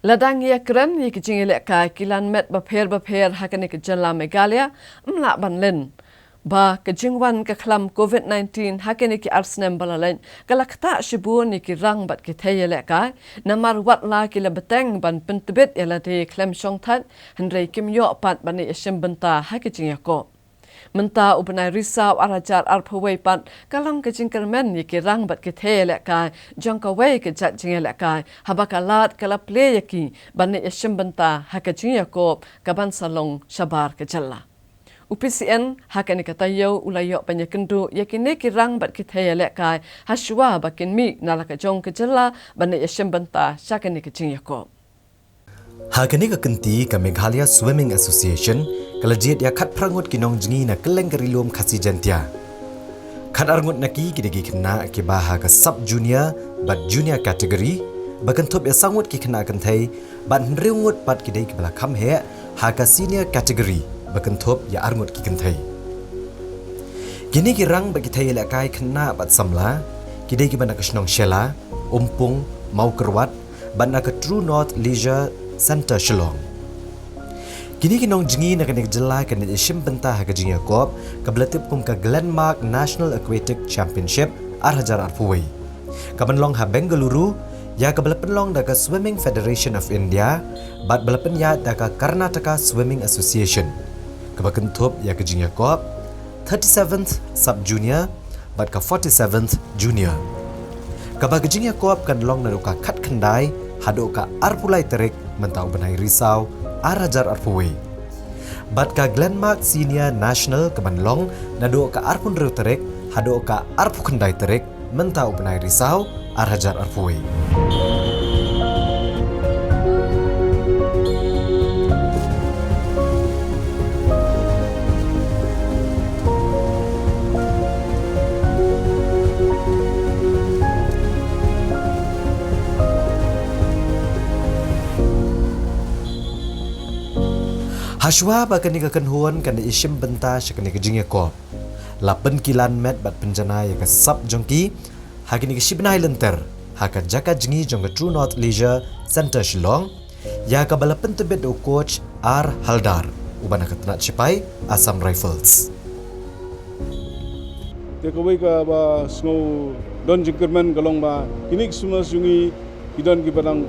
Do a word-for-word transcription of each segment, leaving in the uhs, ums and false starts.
Lada ngi ïakren ïa ki jingïalehkai ki lan met bapher bapher ha kane ka jylla Meghalaya, ym lah ban len ba ka jingwan ka khlam covid nineteen ha kine ki ar snem ba la leit ka la ktah shibun ïa ki rang bad ki thei ïalehkai, namar wat la ki la bteng ban pyntbit ïa lade khlem shongthait, hynrei kim ïoh pat ban ïashim bynta ha ki jingïakop. Mynta u bnai Risaw ar hajar arphew wei pat ka long ka jingkyrmen ïa ki rang bad ki thei ïalehkai jong kawei ka jait jingïalehkai haba ka lad ka la plie ïa ki ban ïashim bynta ha ka jingïakop kaban sa long shabar ka jylla. U P C N ha kane ka taïew u la ïoh ban ïakynduh ïa kine ki rang bad ki thei ïalehkai hashwa ba kin mih na la ka jong ka jylla ban ïashim bynta sha kane ka jingïakop. Ha kane ka kynti ka Meghalaya Swimming Association ka la jied ïa khatphra ngut ki nongjngi na kylleng ka Ri Lum Khasi Jaiñtia. Khatar ngut na ki ki dei ki khynnah kiba ha ka sub junior bad junior category, ba kynthup ïa saw ngut ki khynnah kynthei bad hynriew ngut pat ki dei kiba la kham heh ha ka senior category, ba kynthup ïa ar ngut ki kynthei. Kine ki rang bad ki thei ïalehkai khynnah bad samla ki dei kiba na ka shnong Shella, Umpung, Mawkyrwat bad na ka True North Leisure Centre Shillong. Kine ki nongjngi na kane ka jylla kan ïashim bynta ha ka jingïakop kaba la tip kum ka Glenmark National Aquatic Championship ar hajar arphew wei, kaban long ha Bengaluru, ïa kaba la pynlong da ka Swimming Federation of India bad ba la pynïaid da ka Karnataka Swimming Association, kaba kynthup ïa ka jingïakop thirty-seventh Sub Junior bad ka forty-seventh Junior. Kaba ka jingïakop kan long naduh ka khatkhyndai haduh ka arphew lai tarik mynta u bnai Risaw ar hajar arphew wei. Bad ka Glenmark Senior National kaban long naduh ka arphew hynriew tarik haduh ka arphew khyndai tarik mynta u bnai Risaw ar hajar arphew wei. Hashwa ba kane ka kynhun kan ïashim bynta sha kane ka jingïakop, la pynkilan met bad pynjanai ïa ka sap jong ki ha kine ki shi bnai lynter ha ka jaka jngi jong ka True North Leisure Centre Shillong, ïa kaba la pyntbit da u coach R Haldar, uba na ka tnat shipai Assam Rifles. Te kawei kaba sngew don jingkyrmen ka long ba kine ki swimmers jong ngi ki don kiba dang,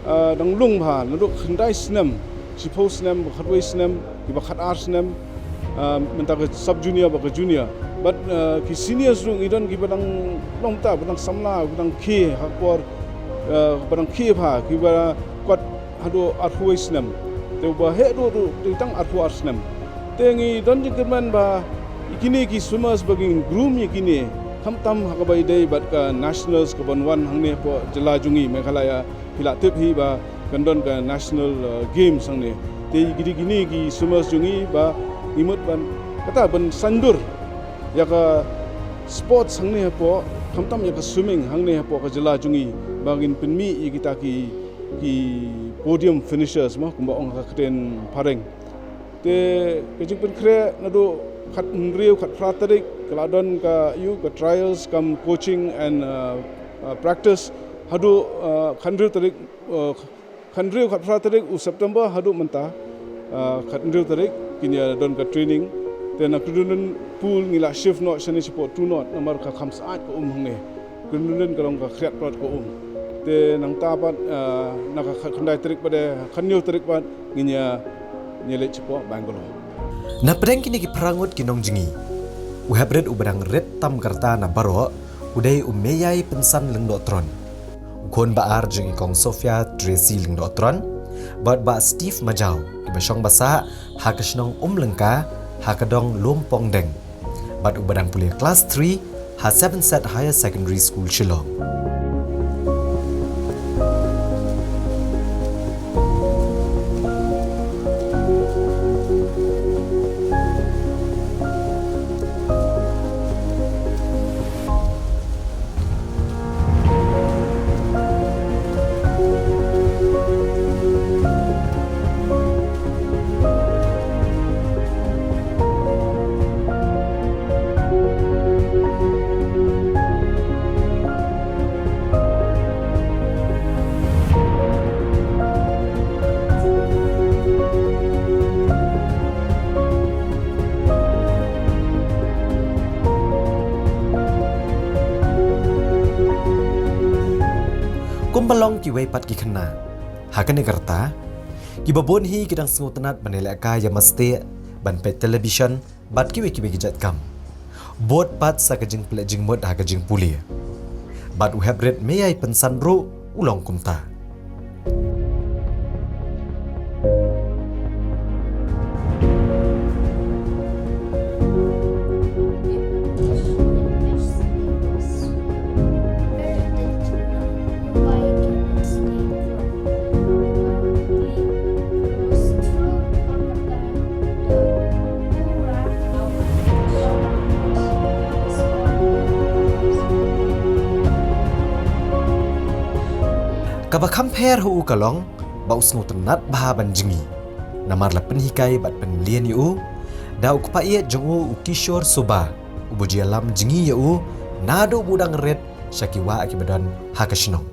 ah, dang lung bha naduh khyndai snem, shiphew snem, ba khatwei snem, kiba khatar snem, ah, mynta ka sub junior bad ka junior. Bad, ah, ki seniors ruh ngi don kiba dang long ta, ba dang samla, ba dang khie ha ka por, ah, ba dang khie bha, kiba kot haduh arphew wei snem. Te uba heh duh ruh dei tang arphew ar snem. Te ngi don jingkyrmen ba ïa kine ki swimmers ba ngin groom ïa kine, khamtam ha kaba ïadei bad ka nationals kaban wan hangne hapoh jylla jong ngi Meghalaya. Phi la tip hi ba kan don ka national, uh, games hangne. Te ïa kine, kine ki swimmers jong ngi ba ngi mut ban, kata ban saiñdur ïa ka sports hangne hapoh, khamtam ïa ka swimming hangne hapoh ka jylla jong ngi, ba ngin pynmih ïa kita ki, ki podium finishers mo, kumba ong ha ka ktien phareng. Te ka jingpynkhreh naduh khathynriew khatphra tarik ka la don ka, ïa ka trials cum coaching and, uh, uh, practice haduh, uh, khathynriew tarik, uh, khathynriew khatphra tarik u September haduh mynta, uh, khathynriew tarik kin ïa don ka training. Te na Kyrdundun pool ngi la shift noh shane shapoh True North namar ka kham syaid ka um hangne. Kyrdundun ka long ka khriat prot ka um. Te nangta pat, ah, na ka khatkhyndai tarik pat, eh, khathynñiew tarik pat ngin ïa, ngin ïa leit shapoh Bangalore. Na pdeng kine ki phra ngut ki nongjngi, u heprit uba dang rit tam ka rta na baroh u dei u Meiaipynsan Lyngdohtron, u khun ba ar jong i Kong Sophia Tracy Lyngdohtron bad Bah Steve Majaw, kiba shong ba sah ha ka shnong Umlyngka ha ka dong Lumpongdeng, bad uba dang pule klas three ha Seven Set Higher Secondary School Shillong. Kiwei pat ki khynnah. Ha kane ka rta, kiba bun hi ki dang sngewtynnat ban ïalehkai ïa masteh, ban peit television, bad kiwei kiwei ki jait kam. Bud pat sa ka jingpyllait jingmut ha ka jingpule. Bad u heprit Meiaipynsan ruh u long kumta. Kaba kham pher ha u ka long ba u sngewtynnat bha ban jngi. Namar la pynhikai bad pynmlien ïa u da u kpa ïeit jong u, u Kishore Subba, uba ju ïalam jngi ïa u naduh ba u dang rit sha ki wah kiba don ha ka shnong.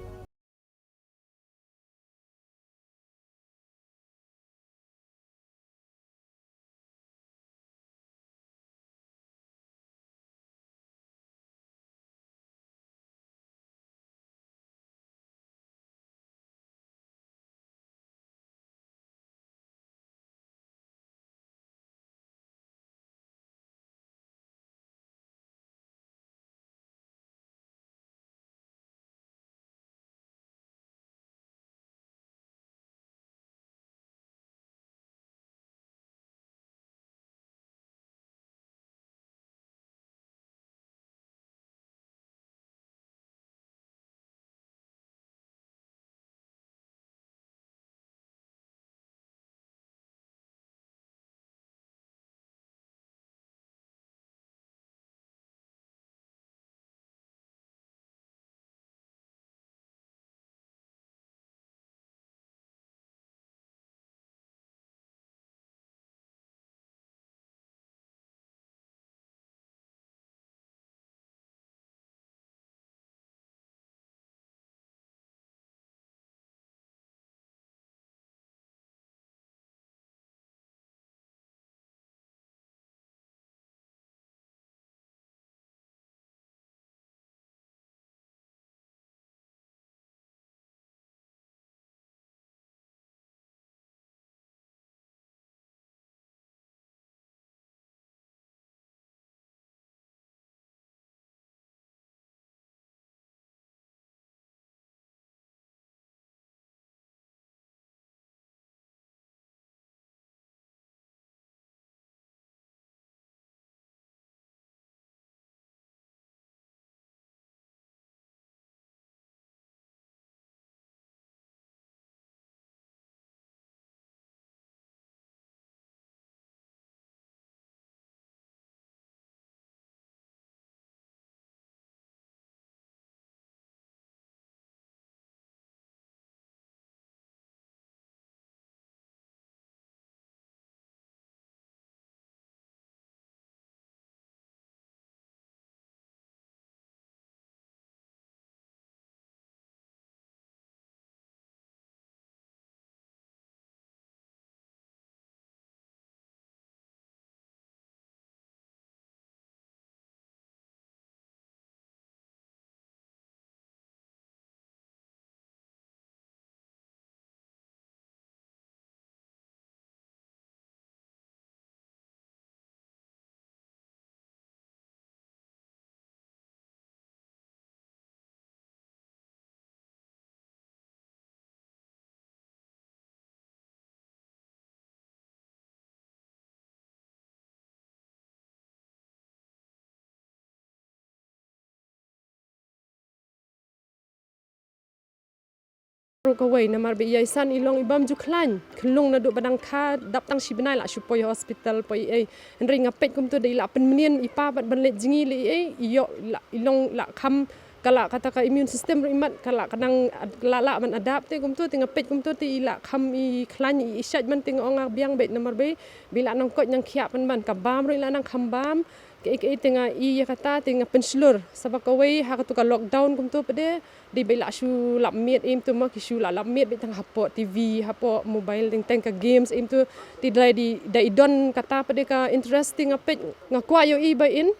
Ruh kawei namar ba i Ïaisan i long i bym ju khlaiñ, khyllung naduh ba dang kha, dap tang shi bnai la shu poi hospital poi ei. Hynrei nga peit kumta da i la pynmlien i pa bad ban leit jngi lei ei, i ïoh i la, i long la kham, ka la kata ka immune system ruh imat ka la ka dang ad-, la lah ban adapt te kumta te nga peit kumta te i la kham i khlaiñ i shait man te nga ong nga biang beit namar ba i, ba i la nang koit nang khiah pynban ka bam ruh i la nang kham bam. Kaei kaei te nga i ïa kata te nga pynshlur. Sa ba kawei ha katu ka lockdown kumtu pat de, dei ba i la shu lap miet im tu ma ki shu la lap miet beit tang hapoh T V, hapoh mobile, teng teng ka games im tu. Te da i, da i don kata pat de ka interest te nga peit nga kwah ïohi ba in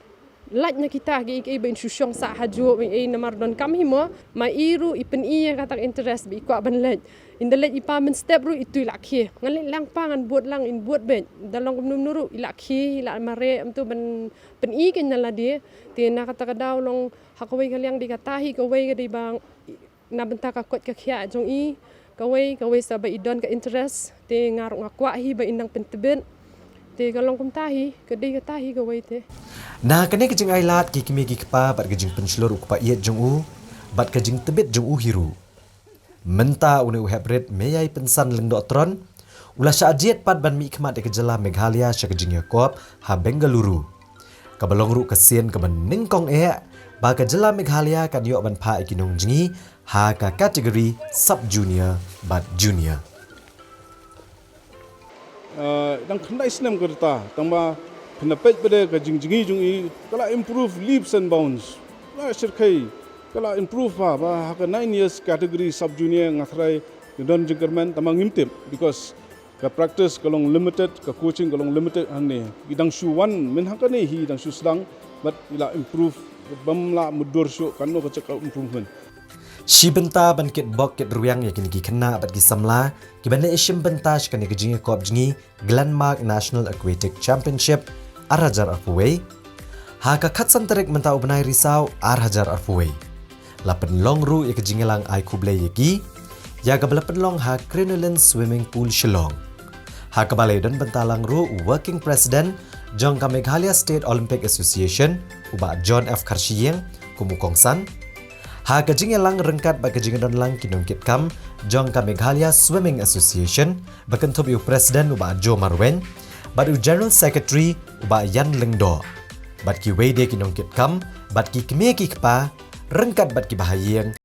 Lait na kita ki ei ki ei ba in shu shong sah hajuh ba ei namar don kam hi mo. Ma i ruh i pyn-i ïa kata ka interest ba i kwah ban leit. Ynda leit i pa mynstep ruh itu i la khie. Ngan leit lang pa ngan bud lang in bud beit. Da long kumno kumno ruh i la khie i la mareh mynta ban pyn-i kein na lade. Te na kata ka daw long ha kawei ka liang dei kata hi kawei ka dei ba na bynta ka koit ka khiah jong i kawei kawei sa ba i don ka interest te nga ruh nga kwah hi ba in nang pyntbit te ka long kumta hi ka dei kata hi kawei te. Na kane ka jingai lad ki kmie ki kpa bad ka jingpynshlur u kpa ïeit jong u bad ka jingtbit jong u hi ruh. Mynta une u heprit Meiaipynsan Lyngdoh Tron u la shah jied pat ban mihkhmat ïa ka jylla Meghalaya sha ka jingïakop ha Bengaluru. Kaba long ruh ka sien kaba nyngkong eh ba ka jylla Meghalaya kan ïoh ban phah ïa ki nongjngi ha ka category sub junior bad junior. Uh, dang khyndai snem ka rta tang ba khyndai peit bade ka jingjngi jong i ka la improve leaps and bounds. La shirkhei ka la improve ba ba ha ka nine years category sub junior nga thrai don jingkyrmen tang ba ngim tip because ka practice ka long limited, ka coaching ka long limited hangne. I dang shu wan mynhakane hi dang shu sdang but i la improve bym la mudur shuh kano ka jaka improvement. Shi bynta ban kit bok kit rwiang ïa kine ki khynnah bad ki samla kiban ïashim bynta sha kane ka jingïakop jngi Glenmark National Aquatic Championship ar hajar arphew wei ha ka khatsan tarik mynta u bnai Risaw ar hajar arphew wei. La pynlong ruh ïa ka jingïalang ai khublei ïa ki ïa kaba la pynlong ha Crinoline Swimming Pool Shillong. Ha kaba la ïadon bynta lang ruh u Working President jong ka Meghalaya State Olympic Association u Bah John F Kharshiing kum u kongsan. Ha ka jingïalang ryngkat bad ka jingïadon lang ki nongkitkam jong ka Meghalaya Swimming Association ba kynthup ïa u President u Bah Joe Marwein bad u General Secretary u Bah Ïan Lyngdoh bad kiwei de ki nongkitkam bad ki kmie ki kpa ryngkat bad ki bahaïing